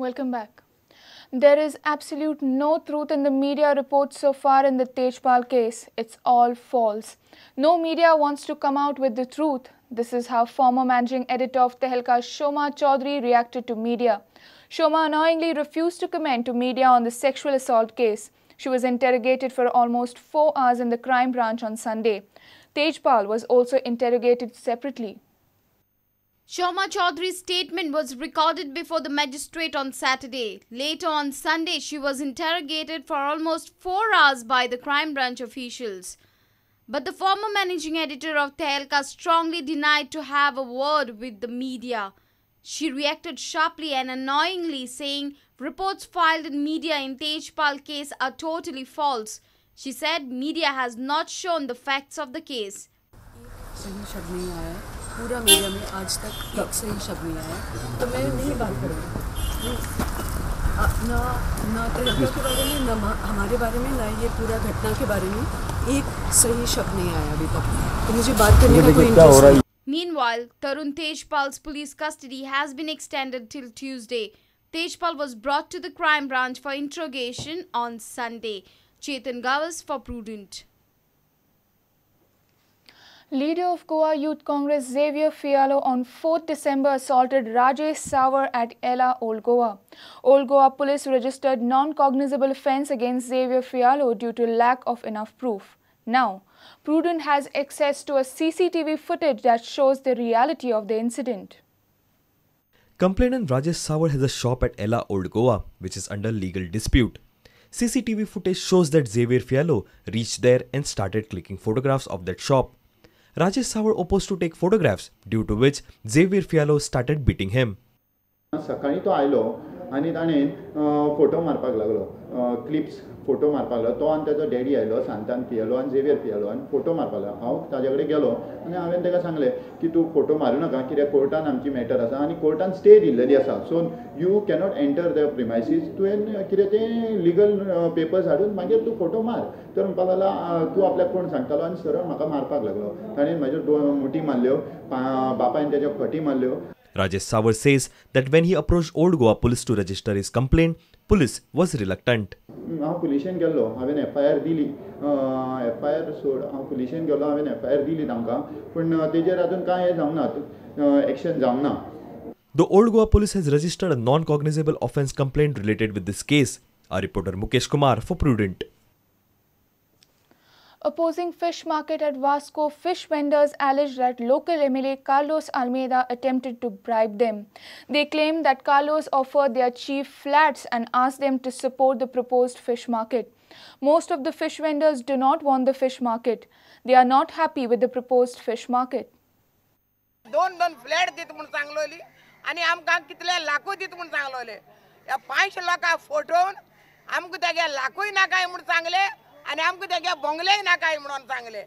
Welcome back. There is absolute no truth in the media reports so far in the Tejpal case. It's all false. No media wants to come out with the truth. This is how former managing editor of Tehelka Shoma Chaudhary reacted to media. Shoma annoyingly refused to comment to media on the sexual assault case. She was interrogated for almost 4 hours in the crime branch on Sunday. Tejpal was also interrogated separately. Shoma Chaudhary's statement was recorded before the magistrate on Saturday. Later on Sunday, she was interrogated for almost 4 hours by the crime branch officials. But the former managing editor of Tehelka strongly denied to have a word with the media. She reacted sharply and annoyingly, saying reports filed in media in Tejpal case are totally false. She said media has not shown the facts of the case. पूरा media में आज तक एक सही शब्द नहीं आया, तो मैं नहीं बात करूँगी ना ना तहलका के बारे में, ना हमारे बारे में, ना ये पूरा घटना के बारे में एक सही शब्द नहीं आया अभी तक, तो मुझे बात करने का कोई इंटरेस्ट नहीं। Meanwhile, Tarun Tejpal's police custody has been extended till Tuesday. Tejpal was brought to the crime branch for interrogation on Sunday. Chetan Gawas for Prudent. Leader of Goa Youth Congress Xavier Fialho on 4th December assaulted Rajesh Sawar at Ella, Old Goa. Old Goa police registered non-cognizable offence against Xavier Fialho due to lack of enough proof. Now, Prudent has access to a CCTV footage that shows the reality of the incident. Complainant Rajesh Sawar has a shop at Ella, Old Goa, which is under legal dispute. CCTV footage shows that Xavier Fialho reached there and started clicking photographs of that shop. Rajesh Sawar opposed to take photographs, due to which Xavier Fialho started beating him. सकाळी तो आयलो आनी ताणें photo मारपाक लागलो, clips photo मारपाक लागलो. तो आनी ताजो डॅडी आयलो, सांतान फियालो आनी झेवियर फियालो, आनी फोटो मारपाक लागलो. हांव ताजे कडेन गेलो आनी हांवें ताका सांगलें की तूं फोटो मारूं नाका, कित्याक कोर्टान आमची मॅटर आसा आनी कोर्टान स्टे दिल्लेली आसा, so you cannot enter the premises. तुवें कितें तें लिगल पेपर्स हाडून मागीर तूं फोटो मार. तर म्हणपाक लागला तूं आपल्याक कोण सांगतालो, आनी सरळ म्हाका मारपाक लागलो. ताणें म्हाज्यो दोन मुठी मारल्यो, बापायन ताज्यो खटी मारल्यो. Rajesh Sawar says that when he approached Old Goa police to register his complaint, police was reluctant. हांव पुलिशेन गेल्लो, हांवें एफआयआर दिली, एफआयआर सोड, हांव पुलिशेन गेल्लो, हांवें एफआयआर दिली तांकां, पूण तेजेर आजून कांय हें जावंक ना, एक्शन जावंक ना. The Old Goa police has registered a non-cognizable offence complaint related with this case. Our reporter Mukesh Kumar for Prudent. Opposing fish market at Vasco, fish vendors alleged that local MLA Carlos Almeida attempted to bribe them. They claimed that Carlos offered their chief flats and asked them to support the proposed fish market. Most of the fish vendors do not want the fish market. They are not happy with the proposed fish market. दोन दोन flat दित म्हूण सांगलोली आनी आमकां कितले लाखूय दित म्हूण सांगलोले. ह्या 5 लाखां फोटोवन आमकां तेगे लाखूय नाकाय म्हूण सांगले आनी आमकां तेगे बंगलेय नाकाय म्हणून सांगले.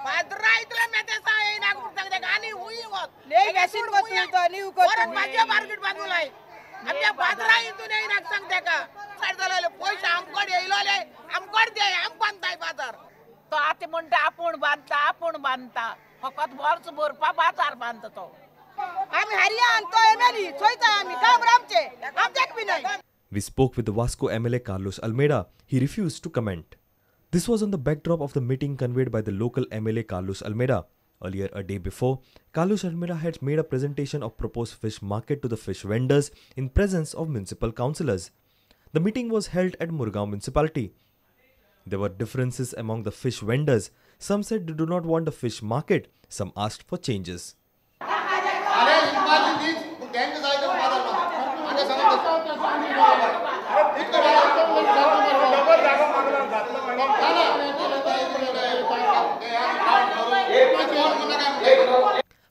बाजरा इतले मेतेसा येयना म्हूण सांगले आनी हुंय वच परत म्हाजे मार्केट बांदूं लाय, आमच्या बाजरा हितून येयना सांग तेका. सायड जालोले पयशे आमकोड येयलोले, आमकोड दे, आम बांदताय बाजार. तो आतां म्हणटा आपूण बांदता, आपूण बांदता, फकत वर्स भरपा बाजार बांदता तो. आमी हरिया आनी तो एमएलए चोयता आमी काम आमचे, आमच्याक बी न्हय. We spoke with the Vasco MLA Carlos Almeida. He refused to comment. This was on the backdrop of the meeting conveyed by the local MLA Carlos Almeida. Earlier a day before, Carlos Almeida had made a presentation of proposed fish market to the fish vendors in presence of municipal councillors. The meeting was held at Murgaon municipality. There were differences among the fish vendors. Some said they do not want the fish market. Some asked for changes.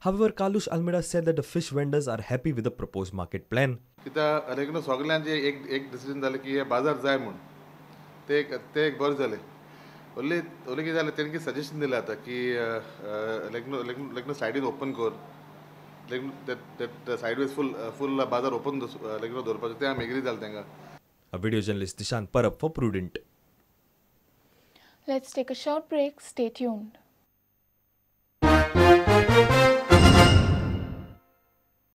However, Carlos Almeida said that the fish vendors are happy with the proposed market plan. कित्याक सगळ्यांचे एक एक decision जालें की हे बाजार जाय म्हूण, ते एक बरें जालें. ओन्ली ओन्ली कितें जालें, तेणें सजेशन दिलें आतां की लायक न्हू सायडीन ओपन कर, लायक न्हू सायडवेज फूल फूल बाजार ओपन लायक न्हू दवरपाचें, तें आमी एग्री जालें तांकां. A video journalist Dishant Parab for Prudent. Let's take a short break. Stay tuned.